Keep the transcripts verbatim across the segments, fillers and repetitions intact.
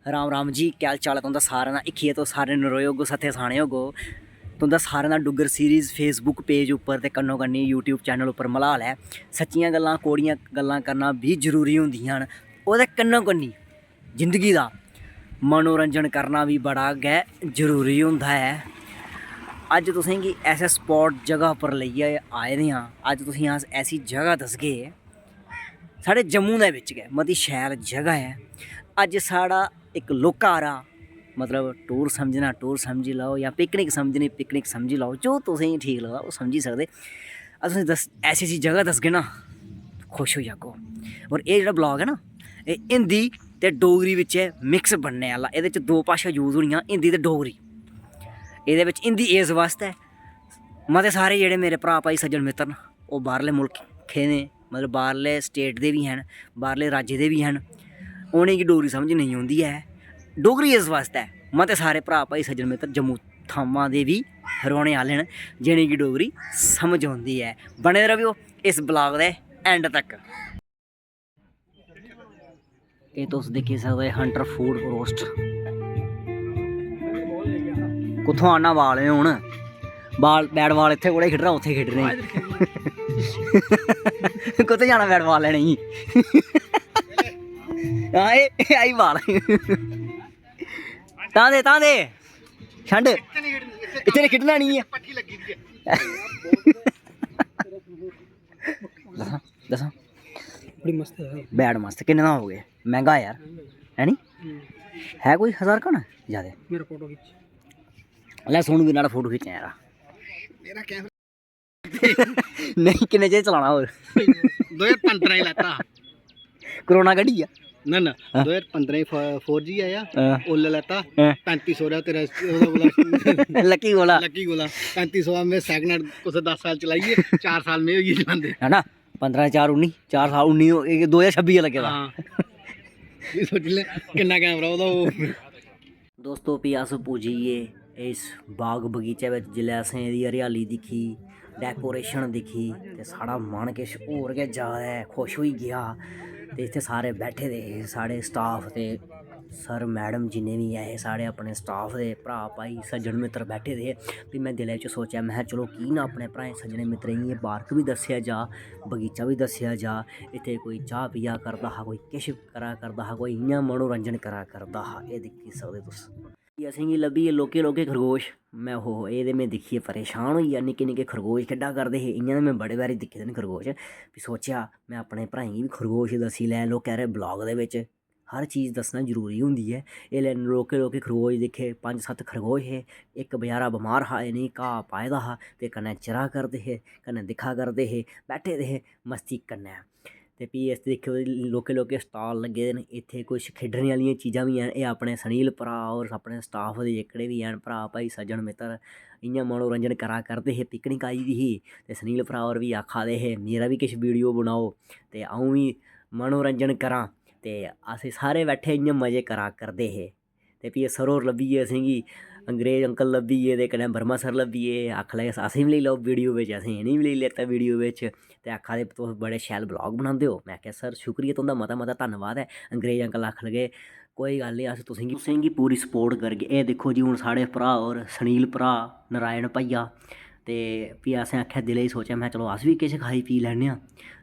राम राम जी, केह् हाल चाल ऐ तुं'दा सारें दा? इक्खियै तुस सारे नरोए होगो, सत्थे साने होगो। तुं'दा सारें दा डुग्गर सीरीज Facebook पेज उप्पर ते कन्नो कन्नी YouTube चैनल उप्पर मलाल ऐ। सच्चियां गल्लां, कौड़ियां गल्लां करना बी जरूरी होंदियां न। ओह्दे कन्नो कन्नी जिंदगी दा मनोरंजन करना बी बड़ा गै जरूरी होंदा ऐ। अज्ज तुसेंगी ऐसे स्पाट जगह पर लेइयै आए दे आं। अज्ज तुसेंगी अस ऐसी जगह दसगे, साढ़े जम्मू दे बिच गै मती शैल जगह ऐ। अज्ज साढ़ा इक लौह्का हारा, मतलब, टूर समझना टूर समझी लैओ, जां पिकनिक समझनी पिकनिक समझी लैओ, जो तुसेंगी ठीक लगदा ओह् समझी सकदे। अस तुसेंगी दस-, ऐसी ऐसी जगह दसगे ना, खुश होई जागो। और एह् जेह्ड़ा ब्लॉग ऐ ना, एह् हिंदी ते डोगरी बिच मिक्स बनने आह्ला। एह्दे च दो भाशा यूज़ होनियां, हिंदी ते डोगरी। एह्दे बिच हिंदी इस बास्तै, मते सारे जेह्ड़े मेरे भ्राऽ भाई सज्जन मित्तर न, ओह् बाह्रले मुल्खें दे, मतलब, बाह्रले स्टेट दे बी हैन, बाह्रले राज्य दे बी हैन। उ'नेंगी डोगरी समझ नेईं औंदी ऐ। डोगरी इस बास्तै, मते सारे भ्राऽ भाई सज्जन मित्तर जम्मू थमां दे बी रौह्ने आह्ले न, जि'नेंगी डोगरी समझ औंदी ऐ। बने दे र'वेओ इस ब्लॉग दे एंड तक। एह् तुस दिक्खी सकदे, हंटर फूड रोस्ट। कुत्थुआं आह्ना बाल एह् हून? बाल, बैट बाल इत्थै कोले खेढना, उत्थै खेढने। कुत्थै जाना बैट बाल लैने गी? हां, एह्, एह् आई बाल। तां दे, तां दे। छंड। इत्थै खेढना निं ऐ। दस्सां, दस्सां। बड़ी मस्त है। बैट मस्त। किन्ने दा हो गया? मैंह्गा यार, है नी? हम्म। है कोई हजार का ना ज्यादा? मेरा फोटो खींच। लै, सोनू भी नाड़ा फोटो खींच यार। मेरा कैमरा। नहीं, किन्ने चिर चलाना होर? दो ज्हार पंदरां ही लैता। कोरोना कड्ढी गेआ। ना, ना, हाँ। दो ज्हार पंदरां ही फो-, फोर जी आया, हाँ। ओल्लै लैता, हाँ। पैंती सौ दा तेरा ओह्दा कोला लक्की कोला। लक्की कोला। पैंती सौ में second hand कुसै दस साल चलाइयै, चार साल में होई गे चलांदे। है ना? पंदरां चार उन्नी, चार साल उन्नी, एह् दो ज्हार छब्बी गै लग्गे दा। हां। एह् सोची लै, किन्ना कैमरा ओह्दा होग। दोस्तो, फ्ही अस पुज्जी गे इस बाग बगीचे बिच। जिसलै असें एह्दी हरियाली दिक्खी, decoration दिक्खी, ते साढ़ा मन किश होर गै जैदा खुश होई गेआ। ते इत्थै सारे बैठे दे हे, साढ़े staff ते sir madam जिन्ने बी ऐ हे, साढ़े अपने staff दे भ्राऽ भाई सज्जन मित्तर बैठे दे हे। फ्ही में दिलै च सोचेआ, महै, चलो, की ना अपने भ्राएं सज्जने मित्तरें गी एह् park बी दस्सेआ जा, बगीचा बी दस्सेआ जा। इत्थै कोई चाह् पिया करदा हा, कोई किश करा करदा हा, कोई इ'यां मनोरंजन करा करदा हा। एह् दिक्खी सकदे तुस। फ्ही असेंगी लब्भी गे लौह्के लौह्के खरगोश। में, हो, एह् ते में दिक्खियै परेशान होई गेआ। निक्के निक्के खरगोश खेढा करदे हे, इ'यां ते में बड़े बारी दिक्खे दे न खरगोश। फ्ही सोचेआ, में अपने भ्राएं गी बी खरगोश दस्सी लैं, लोकें आह्ले vlog दे बिच। हर चीज दस्सना जरूरी होंदी ऐ। एल्लै लौह्के लौह्के खरगोश दिक्खे, पंज सत्त खरगोश हे, इक बचैरा बमार हा, इ'नेंगी घाऽ पाए दा हा ते कन्नै चरा करदे हे, कन्नै दिक्खा करदे हे, बैठे दे हे मस्ती कन्नै। ते फ्ही इस दिक्खेओ, लौह्के लौह्के stall लग्गे दे न, इत्थै कुछ खेढने आह्लियां चीजां बी हैन। एह् अपने सुनील भ्राऽ होर, अपने staff दे जेह्कड़े बी हैन भ्राऽ भाई सज्जन मित्तर, इ'यां मनोरंजन करा करदे हे। Picnic आई दी ही ते सुनील भ्राऽ होर बी आखा दे हे, "मेरा बी किश video बनाओ ते अ'ऊं बी मनोरंजन करां।" ते अस सारे बैठे इ'यां मजे करा करदे हे। ते फ्ही sir होर लब्भी गे असेंगी, अंग्रेज uncle लब्भी गे ते कन्नै वर्मा sir लब्भी गे। आखन लगे, "असेंगी बी लेई लैओ video बिच।" असें इ'नेंगी बी लेई लैता video बिच ते आखा दे, "तुस बड़े शैल vlog बनांदे ओ।" में आखेआ, "Sir, शुक्रिया तुं'दा, मता मता धन्नवाद ऐ।" अंग्रेज uncle आखन लगे, "कोई गल्ल निं, अस तुसेंगी, तुसेंगी पूरी support करगे।" एह् दिक्खो जी, हून साढ़े भ्राऽ होर, सुनील भ्राऽ, नारायण भैया, ते फ्ही असें आखेआ, दिलै च सोचेआ, में, "चलो, अस बी किश खाई पी लैन्ने आं।"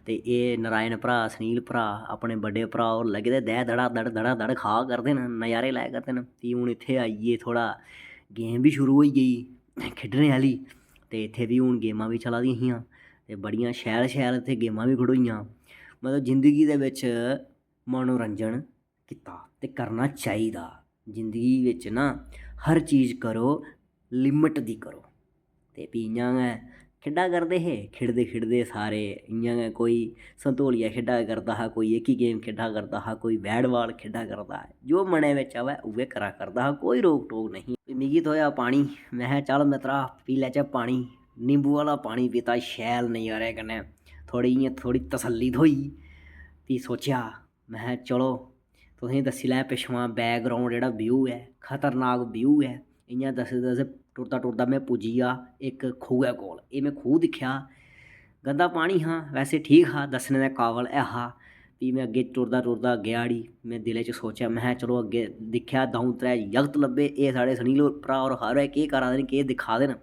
ते एह् नारायण भ्राऽ, सुनील भ्राऽ, अपने बड्डे भ्राऽ होर लग्गे दे दे धड़ा धड़, धड़ा धड़ खा करदे न, नज़ारे लै करदे न। फ्ही हून इत्थै आई गे, थोह्ड़ा game बी शुरू होई गेई खेढने आह्ली, ते इत्थै बी हून गेमां बी चला दियां हियां ते बड़ियां शैल शैल इत्थै गेमां बी खड़ोइयां। मतलब, जिंदगी दे बिच मनोरंजन कीता ते करना चाहिदा। जिंदगी बिच ना, हर चीज करो, limit दी करो। ते फ्ही इ'यां गै खेढा करदे हे, खेढदे खेढदे सारे इ'यां गै, कोई संतोलिया खेढा करदा हा, कोई एह्की game खेढा करदा हा, कोई bat ball खेढा करदा हा। जो मनै बिच आवै, उ'ऐ करा करदा हा, कोई रोक टोक नेईं। फ्ही मिगी थ्होएआ पानी, महै, "चल मित्तरा, पी लैचै पानी।" नींबू आह्ला पानी पीता शैल नजारे कन्नै, थोह्ड़ी इ'यां थोह्ड़ी तसल्ली थ्होई। फ्ही सोचेआ, महै, "चलो, तुसेंगी दस्सी लैं पिच्छुआं background जेह्ड़ा view ऐ, खतरनाक view ऐ।" इ'यां दसदे दसदे टुरदा टुरदा में पुज्जी गेआ इक खूहै कोल। एह् में खूह् दिक्खेआ, गंदा पानी हा, वैसे ठीक हा, दस्सने दे काबल ऐ हा। फ्ही में अग्गें टुरदा टुरदा गेआ उठी। में दिलै च सोचेआ, महां, चलो, अग्गें दिक्खेआ, द'ऊं त्रै जागत लब्भे, एह् साढ़े सुनील होर, भ्राऽ होर, खबरै केह् करा दे न, केह् दिक्खा दे न।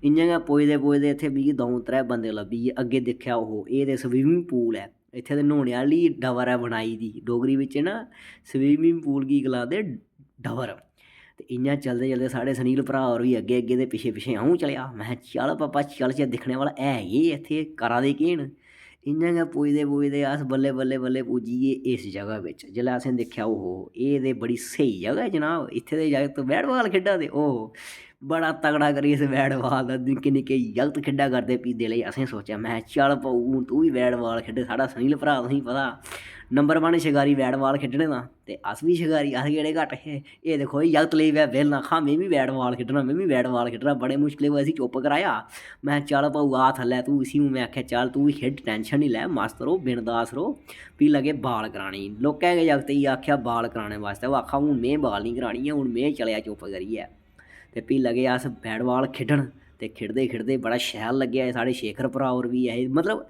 इ'यां गै पुजदे पुजदे इत्थै मिगी द'ऊं त्रै बंदे लब्भी गे। अग्गें दिक्खेआ, ओहो, एह् ते swimming pool ऐ, इत्थै ते न्हौने आह्ली डबर ऐ बनाई दी। डोगरी बिच्च ना swimming pool गी गलांदे डबर। ते इ'यां चलदे चलदे साढ़े सुनील भ्राऽ होर बी अग्गें अग्गें ते पिच्छें पिच्छें अ'ऊं चलेआ। महां, चल पापा, चलचै, दिक्खने भला है केह् इत्थै, करा दे केह् न। इ'यां गै पुजदे पुजदे अस बल्लें बल्लें बल्लें पुज्जी गे इस जगह बिच। जिसलै असें दिक्खेआ, ओहो, एह् ते बड़ी स्हेई जगह ऐ जनाब, इत्थै ते जागत bat ball खेढा दे। ओहो, बड़ा तगड़ा करियै इस bat ball दा निक्के निक्के जागत खेढा करदे। फ्ही दिलै च असें सोचेआ, महां, चल भाऊ, हून तूं बी bat ball खेढ, साढ़ा सुनील भ्राऽ, तुसेंगी पता, number one शकारी bat ball खेढने दा। ते अस बी शकारी, अस केह्ड़े घट्ट हे। एह् दिक्खो, एह् जागत लेई पेआ बेलना, आखा, में बी bat ball खेढना, में बी bat ball खेढना। बड़े मुश्कलें कन्नै इसी चुप्प कराया। में, चल भाऊ, आ थल्लै तूं, इसी हून में आखेआ, चल तूं बी खेढ, tension निं लै, मस्त र'वो, बिंदास र'वो। फ्ही लगे ball कराने गी। लौह्के गै जागतै गी आखेआ ball कराने बास्तै, ओह् आखा, हून में ball निं करानी ऐ, हून में चलेआ चुप्प करियै। ते फ्ही लगे अस bat ball खेढन। ते खेढदे खेढदे बड़ा शैल लग्गेआ। साढ़े शेखर भ्राऽ होर बी ऐ हे, मतलब,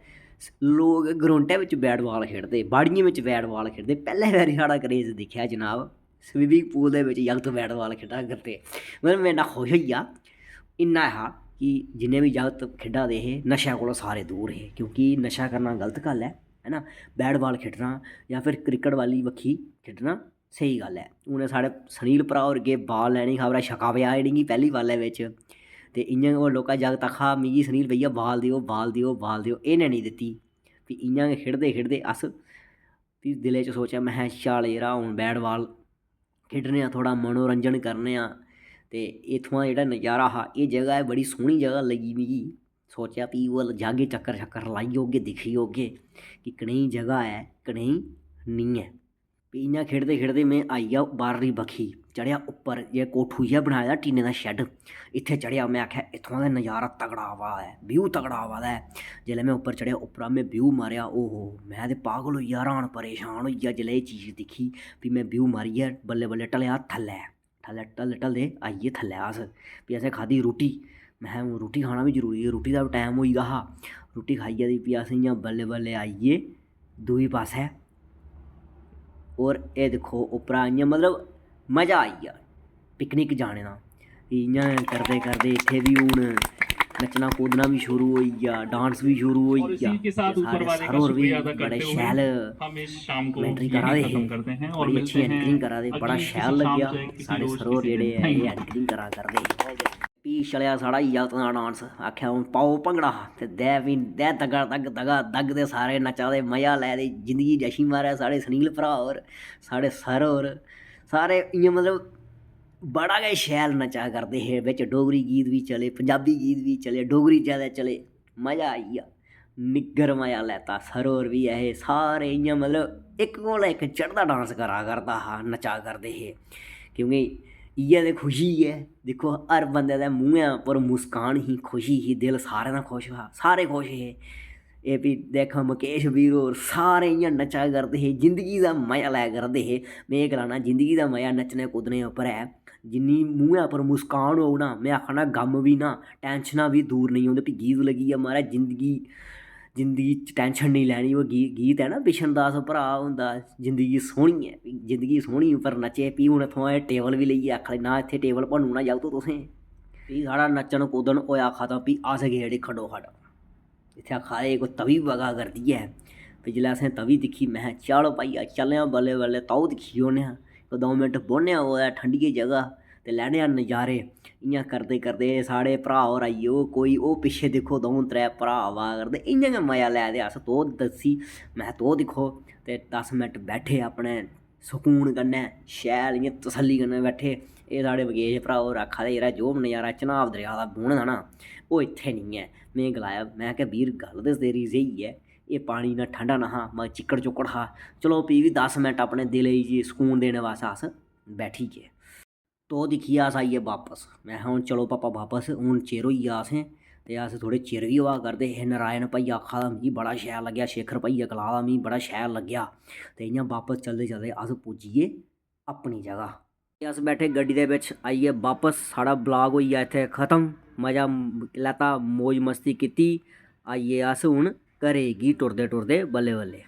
लोक ग्राउंडै बिच bat ball खेढदे, बाड़ियें बिच bat ball खेढदे। पैह्ले बारी साढ़ा craze दिक्खेआ जनाब, swimming pool दे बिच जागत bat ball खेढा करदे। मतलब, में इन्ना खुश होई गेआ। इन्ना हा कि जिन्ने बी जागत खेढा दे हे, नशे कोला सारे दूर हे, क्योंकि नशा करना गलत गल्ल ऐ, है ना? Bat ball खेढना जां फिर cricket आह्ली बक्खी खेढना स्हेई गल्ल ऐ। हून साढ़े सुनील भ्राऽ होर गे ball लैने गी, खबरै छक्का पेआ इ'नेंगी पैह्ली ball-ै बिच। ते इ'यां गै होर लौह्का जागत आखा, "मिगी सुनील भैया ball देओ, ball देओ, ball देओ।" इ'नें निं दित्ती। फ्ही इ'यां गै खेढदे खेढदे अस, फ्ही दिलै च सोचेआ, महां, "चल यरा, हून bat ball खेढने आं, थोह्ड़ा मनोरंजन करने आं।" ते इत्थुआं जेह्ड़ा नज़ारा हा, एह् जगह ऐ, बड़ी सोह्नी जगह लग्गी मिगी। सोचेआ, फ्ही ओह् जाह्गे, चक्कर शक्कर लाई औगे, दिक्खी औगे कि कनेही जगह ऐ, कनेही नेईं ऐ। फ्ही इ'यां खेढदे खेढदे में आई गेआ बाह्रली बक्खी, चढ़ेआ उप्पर, जे कोठू जेहा बनाए दा टीने दा shed, इत्थै चढ़ेआ। में आखेआ, "इत्थुआं दा नजारा तगड़ा आवा दा ऐ, view तगड़ा आवा दा ऐ।" जिसलै में उप्पर चढ़ेआ, उप्परा में view मारेआ, ओहो, में ते पागल होई गेआ, र्हान परेशान होई गेआ जिसलै एह् चीज दिक्खी। फ्ही में view मारियै बल्लें बल्लें ढलेआ थल्लै। ढलदे, ढलदे, ढलदे आई गे थल्लै अस। फ्ही असें खाद्धी रुट्टी। महां, "हून रुट्टी खाना बी जरूरी ऐ।" रुट्टी दा बी टैम होई गेदा हा। रुट्टी खाइयै ते फ्ही अस इ'यां बल्लें बल्लें आई गे दूई पासै। होर एह् दिक्खो, उप्परा इ'यां, मतलब, मज़ा आई गेआ picnic जाने दा। फ्ही इ'यां करदे करदे इत्थै बी हून नच्चना कूदना बी शुरू होई गेआ, dance बी शुरू होई गेआ। ते साढ़े सर होर बी बड़े शैल commentary करा दे हे, बड़ी अच्छी anchoring करा दे, बड़ा शैल लग्गेआ। साढ़े सर होर जेह्ड़े ऐ, एह् anchoring करा करदे हे। फ्ही चलेआ साढ़ा जागतें दा dance, आखेआ, "हून पाओ भंगड़ा।" ते दै फ्ही दै दगा दग, दगा दग, ते सारे नच्चा दे, मज़ा लै दे, जिंदगी जशी मारै। साढ़े सुनील भ्राऽ होर, साढ़े सर होर, सारे इ'यां, मतलब, बड़ा गै शैल नच्चा करदे हे। बिच डोगरी गीत बी चले, पंजाबी गीत बी चले, डोगरी जैदा चले। मज़ा आई गेआ, निग्गर मज़ा लैता। सर होर बी ऐ हे, सारे इ'यां, मतलब, इक कोला इक चढ़दा dance करा करदा हा, नच्चा करदे हे। क्योंकि इ'यै ते खुशी ऐ। दिक्खो, हर बंदे दे मूंहै उप्पर मुस्कान ही, खुशी ही, दिल सारें दा खुश हा, सारे खुश हे। एह् फ्ही दिक्ख, मुकेश वीर होर सारे इ'यां नच्चा करदे हे, जिंदगी दा मज़ा लै करदे हे। में एह् गलाना, जिंदगी दा मज़ा नच्चने कुद्दने उप्पर ऐ। जिन्नी मूंहै उप्पर मुस्कान होग ना, में आखा ना, गम बी ना, टैंशनां बी दूर नेईं होंदे। फ्ही गीत लग्गी गेआ, "महाराज, जिंदगी, जिंदगी च टैंशन नेईं लैनी।" ओह् गी-, गीत ऐ ना बिशन दास भ्राऽ हुंदा, "जिंदगी सोह्नी ऐ।" जिंदगी सोह्नी उप्पर नच्चे। फ्ही हून इत्थुआं एह् table बी लेइयै आखा दे, "ना, इत्थै table भन्नू ना जागतो तुसें।" फ्ही साढ़ा नच्चन कुद्दन होएआ खत्म। फ्ही अस गे उठी खड्डो खड्ड। इत्थै आखा दे कोई तवी बगा करदी ऐ। फ्ही जिसलै असें तवी दिक्खी, महै, "चलो भाई, चलने आं बल्लें बल्लें, तवी दिक्खी औने आं, कोई द'ऊं मिंट बौह्ने आं कुतै ठंडियै जगह ते लैने आं नजारे।" इ'यां करदे करदे साढ़े भ्राऽ होर आई गे। ओह् कोई, ओह् पिच्छें दिक्खो, द'ऊं त्रै भ्राऽ आवा करदे, इ'यां गै मजा लै दे अस। तवी दस्सी, महै, "तवी दिक्खो।" ते दस मिंट बैठे अपने सकून कन्नै, शैल इ'यां तसल्ली कन्नै बैठे। एह् साढ़े मुकेश भ्राऽ होर आखा दे, "यरा, जो नजारा चन्हां दरेआ दा बौह्ने दा ना, ओह् इत्थै निं ऐ।" में गलाया, में आखेआ, "वीर, गल्ल ते तेरी स्हेई ऐ, एह् पानी इन्ना ठंडा नेईं हा, मगर चिक्कड़ चुक्कड़ हा। चलो, फ्ही बी दस मिंट अपने दिलै गी सकून देने बास्तै अस बैठी गे।" तवी दिक्खियै अस आई गे बापस। में आखेआ, "हून चलो पापा बापस, हून चिर होई गेआ असें।" ते अस थोह्ड़े चिर बी होआ करदे हे। नारायण भाइया आखा दा, "मिगी बड़ा शैल लग्गेआ।" शेखर भाइया गला दा, "मिगी बड़ा शैल लग्गेआ।" ते इ'यां बापस चलदे चलदे अस पुज्जी गे अपनी जगह। ते अस बैठे गड्डी दे बिच, आई गे बापस। साढ़ा vlog होई गेआ इत्थै खत्म। मजा लैता, मौज मस्ती कीती। आई गे अस हून घरै गी टुरदे टुरदे बल्लें बल्लें।